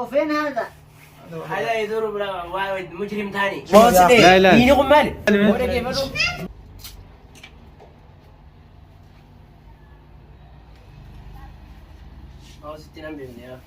فين هذا؟ هذا يدور مجرم ثاني. لا لا. ديني قم مالي. أو 60 بإذن الله.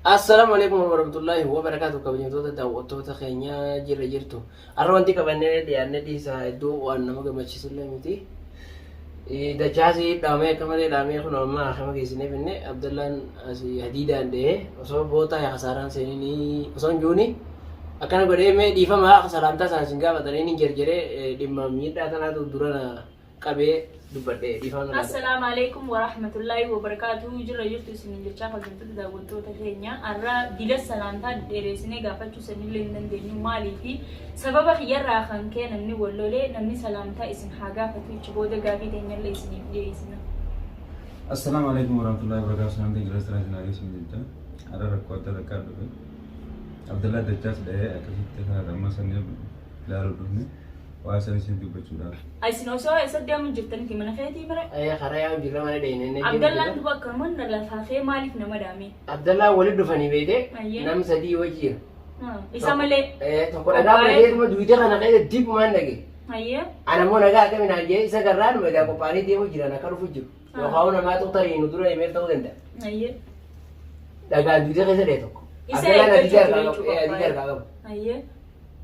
Assalaamu alaikum warahmatullahi wabarakatuh. Kabajamtoota daawwattoota keenya, jirra jirtu. Har'a wanti qabannee dhiyaannee dhiisaa hedduu waan nama gammachiisullee miti. Dachaasii dhaamee akka malee dhaamee kun amma akama geessinee finne. Abdallaan asii hadiidaan dhahee osoo bootaa kasaaraan seeninii osoo hin juuni akkana godhee. Mee dhiifama, salaamtaa isaan isin gaafatanii ni jarjaree, dhimma miidhaa tanaatu dura na qabee dubbadhee, dhiifama na gaafata. Assalaamu alaikum warahmatullahi wabarakatuh. Jirra jirtu isinin jechaa, kabajamtoota daawwattoota keenya. Har'a dila salaamtaa dheeressinee gaafachuu sanillee hin dandeenyu. Maaliifi sababa kiyyarraa kan ka'e namni wal lolee, namni salaamtaa isin haa gaafatu. Ichi booda gaafii teenyallee isiniif dhiyeessina. Assalaamu alaikum warahmatullahi wabarakatuh. Salaamtaa jira sirraa isin adeemsisu jecha. Har'a rakkoo adda takkaa dhufe. Abdallaa Dachaas dhahee akkasitti kana amma sanii ilaaluu dhufne, waa san isin dubbachuudhaaf. Isin osoo eessa deemu jirtanitti mana keetii mire? Karaa yaa'u jirra mana dheenee. Abdallaan duba akkanumaan lafaa kee maaliif nama dhaame? Abdallaan walitti dhufanii beekte. Ayyee. Nam sadii wajji. Isa malee. Tokko dhagaa fudhateetuma duwidee kana keessa dibbumaan dhage. Ayyee. Ana immoo nagaa akkami naan jee, isa garraa dhuma egaa qophaa'anii deemu jiran akka dhufu jiru. Yookaan namaa tarii nu dura himeef ta'uu danda'a. Ayyee. Dhagaa duwidee keessa dhee tokko. Isa Abdallaan eeggachuu adiidii ture harkaa qabu. jechuudha. Adiidii harkaa qabu. Ayyee.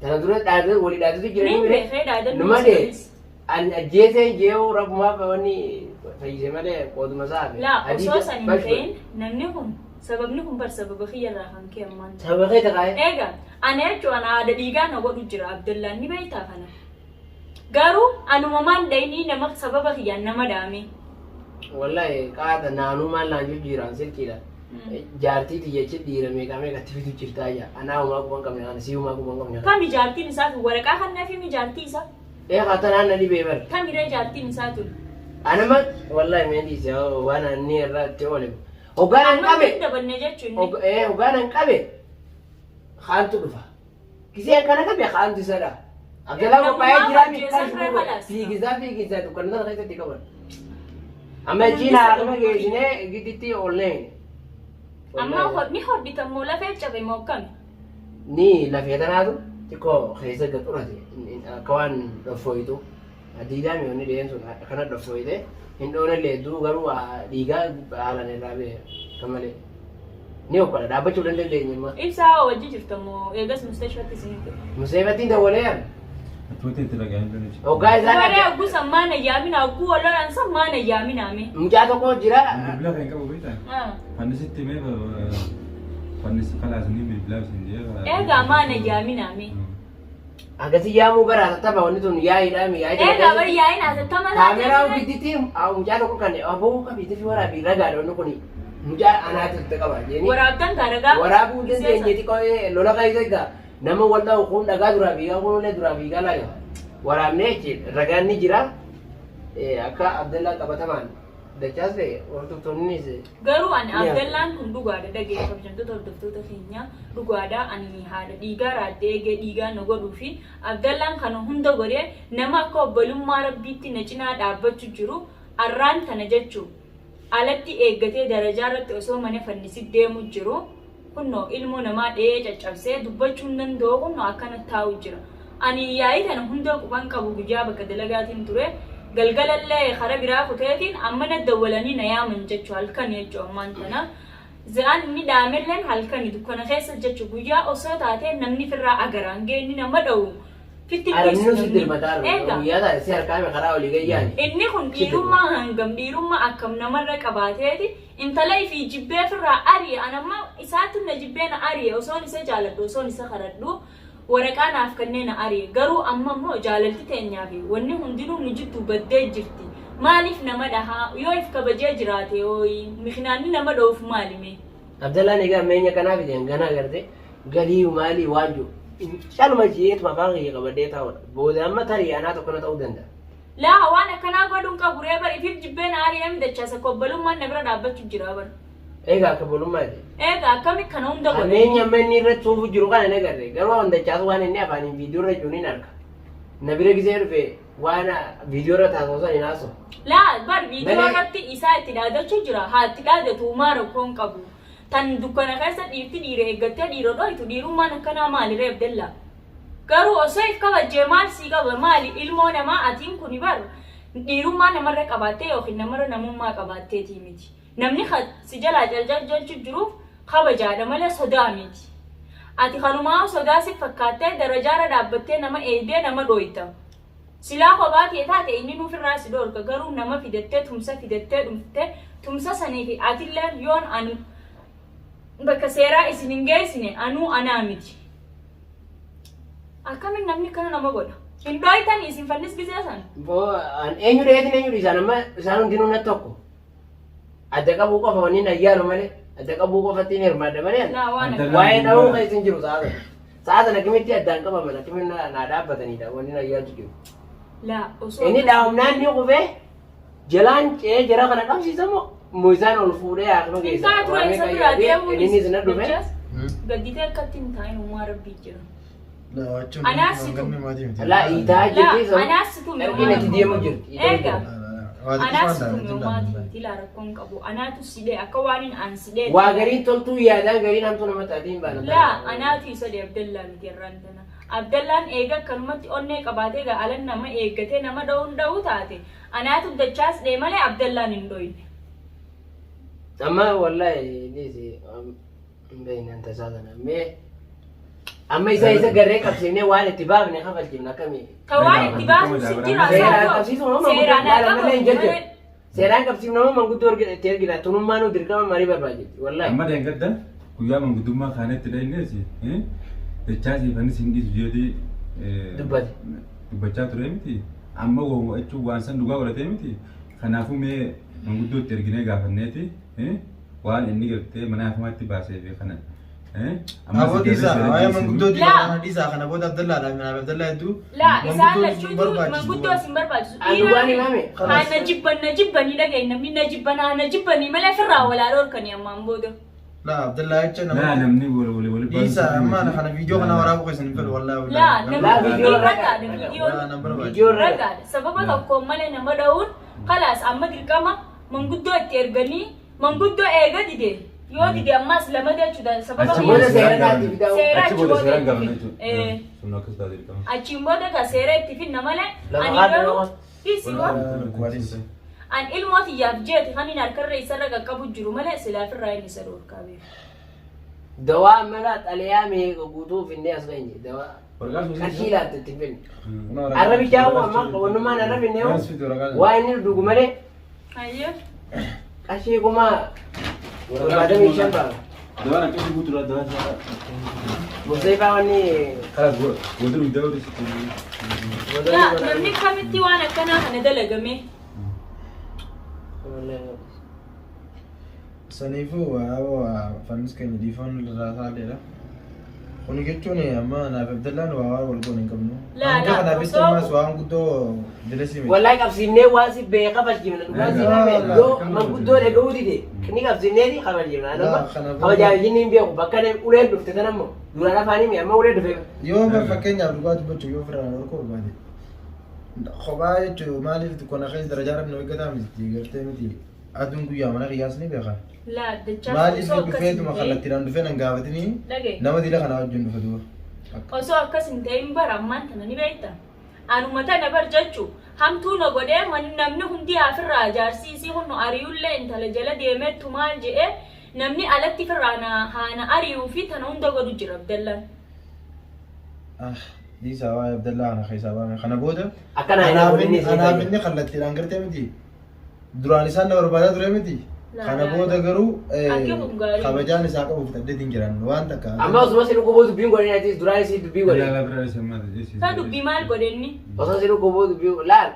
Tana dura dhaadatu walii dhaadatu jiranii Ni mire. beekee dhaadannoo Numa dhee. isaaniis. Ani ajjeesee jee'uu rabbumaaf wanni fayyise malee qooduma isaa hafe. Laa, osoo san hin Bash ta'in namni kun sababni kun bar sababa kiyyarraa kan ka'e ammaan. Sababa kee taqaa'e. Egaa ana jechuun ana haadha dhiigaa na godhu jira Abdallaan, ni beektaa kana. Garuu anuma maan dhayinii nama sababa kiyyaan nama dhaame. Wallahi qaata naanuu maal naan jijjiiraan silkiidha. Jaartii xiyyachi dhiira meeqa meeqatti fidu jirtaa jaa. Anaa homaa quban qabne kana, sii homaa quban qabne kana. Kami jaartiin isaa tun? Waraqaa kan naaf himi jaartii isaa. Ee, qaata naan na dhibee bar. Kamiree jaartiin isaa tun? Anama wallahi mee dhiise waan anni irraa itti oole. Hoggaan an Amma qabe. hin dabanne jechuun. Hoggaan an qabe. Haantu dhufa. Gisee akkana qabe haantu isadha. Abdalaa qophaa'ee Namummaa jiraa ajjeesan miidhaa ree kalaas. Fiigisaa fiigisaa dukkana sana keessatti qaban. Amma achiin haadhuma geessinee gidditti oolnee. Amma ni hodhitammoo lafee cabe moo akkami? Ni lafee tanaatu xiqqoo keessa gad xurate akka waan dhoffooyitu. Adiidaa mi'oonni dhiyeen sun akkana dhoffooyite hin dhoonellee hedduu, garuu dhiigaa haalaan irraa ba'e akka malee. Ni hokkala, dhaabbachuu hin dandeenye amma. Ibsaa hoo wajji jirtamoo eegas mustashfatti isin godhe? Museefattiin dawwalee yaame. Achumatti itti dhaga'ee jiru. Hoggaa isaan Waree hogguu san maana yaaminaa, hogguu wal lolan san maana yaaminaa mee? Mucaa tokko jira. Bilbila kan qabu beektaa? Fannisitti mee fannisi kalaas ni bilbilaa isin jee. Eegaa maana yaaminaa mee? Akkasii yaamuu bara hatattama wanni tun yaa'iidha mi yaa'ii. Eegaa bari yaa'iin hatattama. Kaameraa gidditti mucaa tokko kan aboo qabiitii fi waraabii ragaadha wanni kuni mucaa anaatu itti qaba jeeni. Waraabdan gaa ragaa. Waraabuu hin dandeenye, xiqqoo lola keessa egaa nama wal dha'u kun dhagaa duraa fiigaa kun ulee duraa fiigaa laaga. Waraabnee jechuudha, ragaan ni jira. Akka Abdallaa qabatamaan dachaas ta'e hordoftoonnis. Garuu ani Ni Abdallaan kun dhugaadha, dhagee kabajamtoota hordoftoota keenya, dhugaadha, ani haadha dhiigaa raaddee eegee dhiigaa na godhuu fi Abdallaan kana hunda godhee nama akka obbolummaa rabbiitti na cinaa dhaabbachuu jiru arraan tana jechuu alatti eeggatee darajaa irratti osoo mana fannisi deemu jiru kunno ilmoo namaa dha'ee caccabsee dubbachuu hin danda'u, kunno akkana taa'u jira. Ani yaa'ii kana hunda quban qabu, guyyaa bakka dalagaatiin ture, galgalallee kara biraa kuteetiin amma na dawwalanii na yaaman jechuu, halkan jechuu ammaan tana. Za'aan inni dhaamelleen halkani dukkana keessa jechuu, guyyaa osoo taatee namni firraa agaraan ga'e inni nama dha'u fitti hin Arabni dhiisu si namni. dirmataa Egaa. guyyaa taate si harkaa karaa olii gayyaani. Inni kun dhiirummaa hangam, dhiirummaa akkam namarra qabaateeti intala ifii jibbee firraa ari'e? An amma isaatu na jibbee na ari'e, osoon isa jaaladhu, osoon isa kadhadhu waraqaa naaf kennee na ari'e. Garuu amma immoo jaalalti teenyaa fi wanni hundinuu nu jidduu baddee jirti. Maaliif nama dhahaa? Yoo if kabajee jiraate hooyi mikinaanni nama dha'uuf maali mee? Abdallaan egaa meenya kanaa fideen ganaa garte galii maalii waan jiru calma ji'eetuma afaan kiyya qabadhee taa'udha. Booda amma tarii anaa tokko na ta'uu danda'a. Laa, waan akkanaa godhuun qabu ree bar, ifiif jibbee na ari'e, midachaasa kobbalummaan na bira dhaabbachuu jira bar. Egaa akka bolummaati. Egaa akkami kana hunda godhe? Qabeenya amma inni irratti suufu jiru kana hin agarre. Garuu waan dachaas waan inni afaaniin viidiyoo irra jiru ni arga. Na bira gisee dhufe waan viidiyoo irra taasisu san hin haasa'u. Laa bar viidiyoo Malee- irratti isaa itti dhaadachuu jira. Haa itti dhaadatu maa rakkoon qabu. Tan dukkana keessa dhiirti dhiira eeggattee dhiira dhoytu dhiirummaan akkanaa maali ree Abdallaa? Garuu osoo if kabajjee maal sii qaba maali ilmoo namaa atiin kuni bar dhiirummaa namarra qabaattee yookiin namarra namummaa qabaatteetii miti. Namni ka si jalaa calcal jechu jiruuf kabajaadha malee sodaa miti. Ati kanumaa sodaa si fakkaattee darajaarra dhaabbattee nama eeydee nama dhooyta. Silaa kophaa kee taate inni nuufirraa si dhoorka garuu nama fidattee tumsa fidattee dhumte tumsa sanii fi atilleen yoon anu bakka seeraa isin hin geessine anuu anaa miti. Akkamiin namni kana nama godha? Hin dhooytan isin fannis gisee san? Boo an eenyu dheetin eenyu dhiisaan amma isaan hundinuu na tokko. Adda qabuu qofa wanni na yaalu malee adda qabuu qofatti hin hirmaadha malee ani. Laa waan Adda akka. Waa'ee dha'uu keessa hin jiru sa'a sana. Sa'a sana akkamitti addaan qabaman akkamitti na dhaabbatanidha wanni na yaadu jiru. Laa osoo. Inni dhaa'umnaan ni qufee jalaan ce'ee jara kana qabsiisa moo moo isaan ol fuudhee haakima Hin keessa taatu waamee isa kan biraa yaadee deemuunis. innis na dhufe. Dachaas gadditee akkatti hin taa'in uumaa rabbii jira. Anaas situ. Laa iitaa jirti Laa anaas situ Ergiin itti deemu jirti. iitaa Eega. jirti. Anaas situ uumaati miti laa rakkoon qabu. Anaatu sidhee akka waan hin an sidhee. Waa gariin toltuu yaadaan gariin hamtuu nama taatiin hin baana. Laa anaatu isa dhe Abdallaa miti irraan tana. Abdallaan eega akkanumatti onnee qabaatee gaa alan nama eeggatee nama dha'uun dha'uu taate anaatu dachaas dhee malee Abdallaan hin dhoyne. Amma wallahi dhiisi hin beekne tasaa sana mee amma isa isa garee qabsiifnee waan itti baafne kafalchiifne akkamii. Ka waan itti baasu si jira Seeraan qabsiisuu nama Seeraan manguddoo haa malee hin qabamu jirtu. malee. Seeraan qabsiifnu nama manguddoo itti ergina tunummaa nu dirqama marii barbaachifti wallahi. Amma deeggadda guyyaa manguddummaa kaanetti dhaynees dachaa siif hin dhiisu jedhee Dubbate. dubbachaa ture miti. Amma wooma jechuun waan san dhugaa godhatee miti. Kanaafuu mee manguddoo itti erginee gaafanneeti waan inni gartee mana hafamaatti baasee fi kana. Aboo dhiisaa, waa'ee manguddoo Laa. dhiisaa kana booda Abdallaadha. Minaaf Abdallaa hedduu. Laa isaan Manguddoon lachuutu barbaachisu. manguddoo isin barbaachisu. Ani waan himame. Haa na jibban na jibbanii dhagaye namni na jibban haa na jibbanii malee firraa walaa dhoorkanii ammaan booda. Laa Abdallaa jecha Laa nama. namni wal wal wal Dhiisaa amma kana viidiyoo kana waraabuu keessan hin fedhu wallaahi. Laa namni Laa, viidiyoo viidiyoo ragaa. ragaadha viidiyoon Laa nan barbaachisu. Viidiyoo ragaa. ragaadha. Sababa tokkoon malee nama dha'uun kalaas amma dirqama manguddoo itti erganii manguddoo eega dide yoo dide ammas lama jechuudha sababa Achi Booda booda seera seeraan isaatti fidaa. Seera Achi booda seeraan itti gaafanna fi- jechuudha. Sun akkas taate dirqama. Achiin booda ka seera itti finna malee Lafa ani haadha garuu nama. dhiisi waan an ilmoo tiyyaaf jeeti kan inni harkarra isarra qaqqabu jiru malee silaafirraa inni isa dhorkaa beeku. Dawaa mala xalayaa meeqa guutuu finnee as geenye dawaa Warqaa suusiin qarshii laatti itti finne. Arrabi jaawu amma wannummaan arrabi neewu waa inni dhugu malee Ayyee. qarshii 75,000 ba'a. Dawaan akkasii guutuudha dawaan isaa. Museefaa wanni Kalas godhu dawaa sitti. Laa namni kamitti waan akkanaa kana dalagame. Saniifuu aboo fannis keenya dhiifoon irraa taalleedha. Kuni jechuun amma naaf Abdallaan waa waan wal goone hin qabnu. Laa, Hanga laa, kanaaf jecha osoo- ammas waan guddoo dilesii miti. Wallahi qabsiifnee waan si beeka kafalchiifna dhugaa si hime yoo manguddoo dhaga'uu dide ni qabsiifneeti kafalchiifna. Laa, kana booda- Kabajaa jinni hin beeku bakka uleen dhufte tan ammoo duraan afaan himi amma ulee dhufe. Yoo fakkeenyaaf dhugaa dubbachuu yoo firaan horkoo barbaade. Kophaa jechuun maaliif kana keessa darajaa rabbi nu eeggataa miti gartee miti aduun guyyaa mana qiyyaas ni beeka. Laa dachaa Maaliif osoo akkas hin dhufeetuma ta'in kallattiidhaan dhufee nan gaafatinii dhagaye. nama dila kanaa wajjin dhufe duuba. Osoo akkas hin ta'in bara ammaan tana ni beekta. Anuma tana bar jechuu hamtuu na godhee namni hundi haafirraa jaarsiisii hunnu ari'ullee intala jala deemeettu maal je'ee namni alatti firraa na haana ari'uu fi tana hunda godhu jira Abdallaan. Ah, dhiisaa waa'ee Abdallaa kana keessaa baame. Kana booda Akkana hin anaaf hafuun inni inni si anaaf fayyada. inni kallattiidhaan gartee miti. Duraan isaan na barbaadaa ture miti. Laa, Kana laa, booda laa. garuu Akki kun gaarii. kabajaan isaa qabuuf taddeetiin jiran waan takka. Amma osuma si dhukkubuu dubbiin godhee atis duraan si dubbii godhe. Ilaalaa biraa isa maal Ta dubbii maal godhe inni? Osoo si dhukkubuu dubbii laal.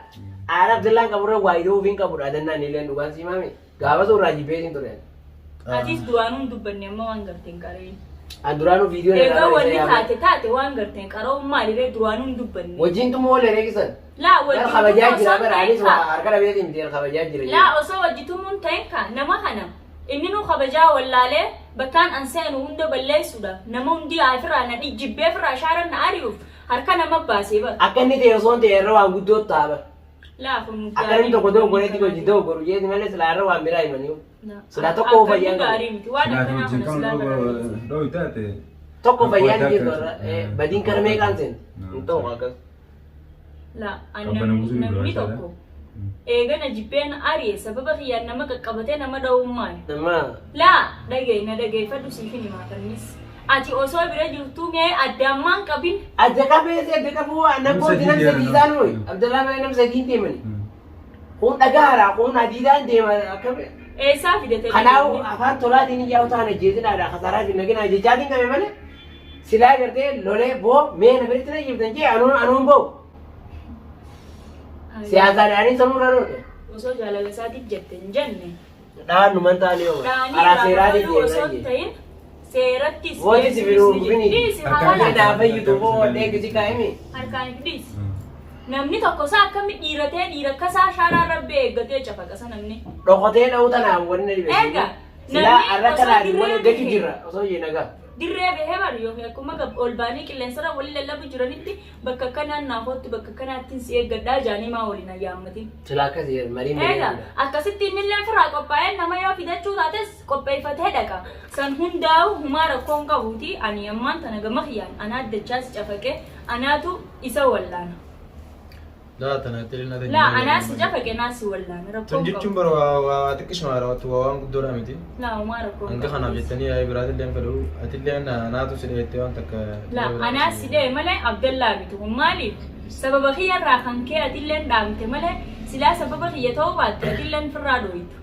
Aara Abdallaan qaburra waa idoo ofiin qabudha dannaan illee dhugaan si himame. Gaafa suuraa jibbee siin ture. Atis duraanuu hin dubbanne amma waan garteen qareen. An duraanuu viidiyoo Egaa wanni taate taate waan garteen qara'uun maaliree duraanuu hin dubbanne. Wajjin tumuu oolee reekisan. Laa Yar wajjin kabajaa tumuu jira osoo bara hin anis ta'in waa kaa. harka dhabeetiin miti yar kabajaa jira. Laa osoo wajji tumuun ta'in kaa nama kana Inni nu kabajaa wallaalee bakkaan an seenu hunda balleessuudhaaf nama hundi ofirraa na jibbee ofirraa shaaran na ari'uuf harka nama baasee bara. Akka inni ta'e osoo hin ta'e irra waan guddoo ta'a bara. Laafu nu Akka namni tokko dogogoreetti hojii dogogoru jeeti malee silaa irra waan biraa himanii. Silaa tokko fayyaan qabu. Gaarii miti waan akkanaa Wajjin kana silaa kan barbaadu. dhooyi taate. Tokko fayyaan jirtu irra badiin kana meeqaan seenti? Hin ta'u akkas. La an Qabbana buusuu ni namni barbaachisaadha. tokko eegana jibbeen ari'e sababa kiyyaan nama qaqqabatee nama dha'uun maali? Nama Laa dhaga'i na dhaggeeffadhu siifin himaa kannis. Ati osoo bira jirtuu mee addaan qabin adda qabee si adda qabuu namooti nam sadii isaan hoyi. Abdallaa malee nam sadiin deemani. Kun dhagaadha kun adiidhaan deema akkami. eessaa fidate? Kanaafuu afaan tolaatiin ijaa utaan ajjeesinaadha kasaaraa fi nagina jechaatiin qabe malee silaa gartee lolee boo mee na biratti na jibtan jee anuun anuun boo siyaasaan ani sanuu irra dhoodhe. Osoo jaalala isaatiif jette hin jenne. Dhahaan numan ta'anii yoo Dhaanii karaa irraa seeraatiin kafaluu osoo deemaa hin jee. ta'in seerattis Vooti si biroo gubini. Dhiisi Harkaan haala Akka naafayyutu boo wadhee gisi kaa'imi. harkaan dhiisi. Namni tokko isaa akkami dhiiratee dhiira akkasaa shaaraa rabbi eeggatee cafaqasa namni. Dhokotee dha'uu tanaaf wanni dhibe. Eega, Silaa namni arra osoo kanaan dirree wal eeggachuu bahee- jirra osoo jee nagaa. Dirree bahee baru yookiin akkuma ol baanii qilleensarra waliin lallabu jiranitti bakka akkanaan naafootti bakka akkanaattiin si eeggadhaa jaanii maa waliin ayyaammatin. Silaa akkasii mariin Eega akkasitti innillee firaa qophaa'ee nama yoo fidachuu taates qopheeffatee dhaqa. San hundaa'u humaa rakkoon qabuuti ani ammaan tana gama kiyyaan anaa dachaas cafaqee anaatu isa wallaana. Laa tana tilina tan. Laa anaa si cafaqe naa si wallaana Tun rakkoon jechuun qabu. bara waa waa xiqqisuma raawwattu waa waan guddoodha miti. Laa humaa rakkoon Hanga qabu. kanaaf jettanii yaa'ii biraatillee hin fedhu. Atillee naatu si dheettee waan takka. Laa anaa si dhee malee Abdallaa miti kun maaliif? Sababa kiyyarraa kan kee atilleen dhaamte malee silaa sababa kiyya ta'uu baatte atilleen firraa dhooytu.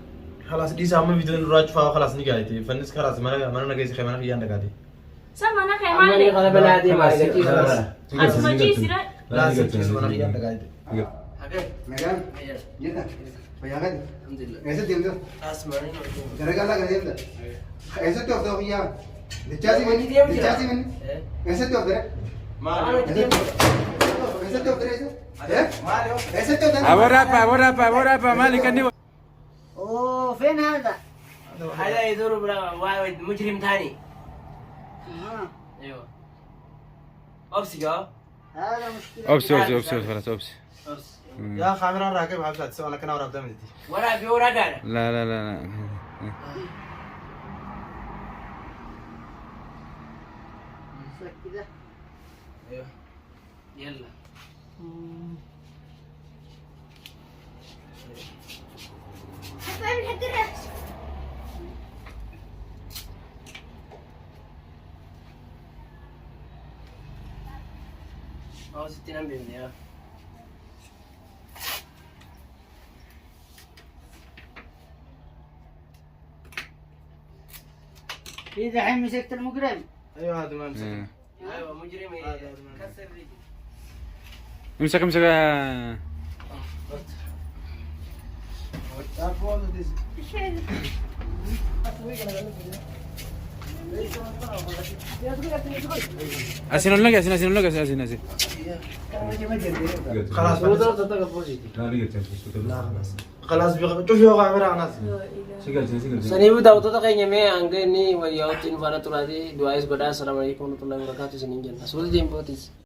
Khalaas dhiisa amma viidiyoon duraa cufaa khalaas ni gaayite. Fannis khalaas mana mana nageessi kee mana kiyyaan dhagaate. Sa mana kee Amma inni maallee? kana balaa deemaa eeggachiisa bara. Asuma ciisira. Laa si ciisu mana kiyyaan dhagaate. Nagaan jirta fayyaa gadi eessatti deemta gara galaa kana deemta eessatti of ta'u biyyaa dachaasii manni dachaasii manni eessatti of dare eessatti of dare eessatti of dare Aborapa, aborapa, aborapa, maali kan اوه فين هذا؟ هذا يدور مجرم ثاني. ايوه. ابسي ها هذا مشكلة. Obsi, obsi, obsi, خلاص obsi. ابسي. Yaa kaameraan raakee baabsaati sabana kana waraabdaa miti. ورا في ورا قال. لا لا لا لا. كذا ايوه. يلا. حق الرأس. اه 60 امبي يا. في دحين مسكت المجرم. ايوه هذا ما امسك. ايوه مجرم كسر رجلي. امسك امسك. Así no lo que, así no lo que, así así. خلاص لا خلاص خلاص شوف يا كاميرا ناس. Saniifuu daawwattoota keenya mee hanga inni wayyaa'utti nu faana turaatii du'aayis godhaa. Assalaamu alaikum warahmatullahi wabarakaatuh isiniin jenna. Suuta deembootis.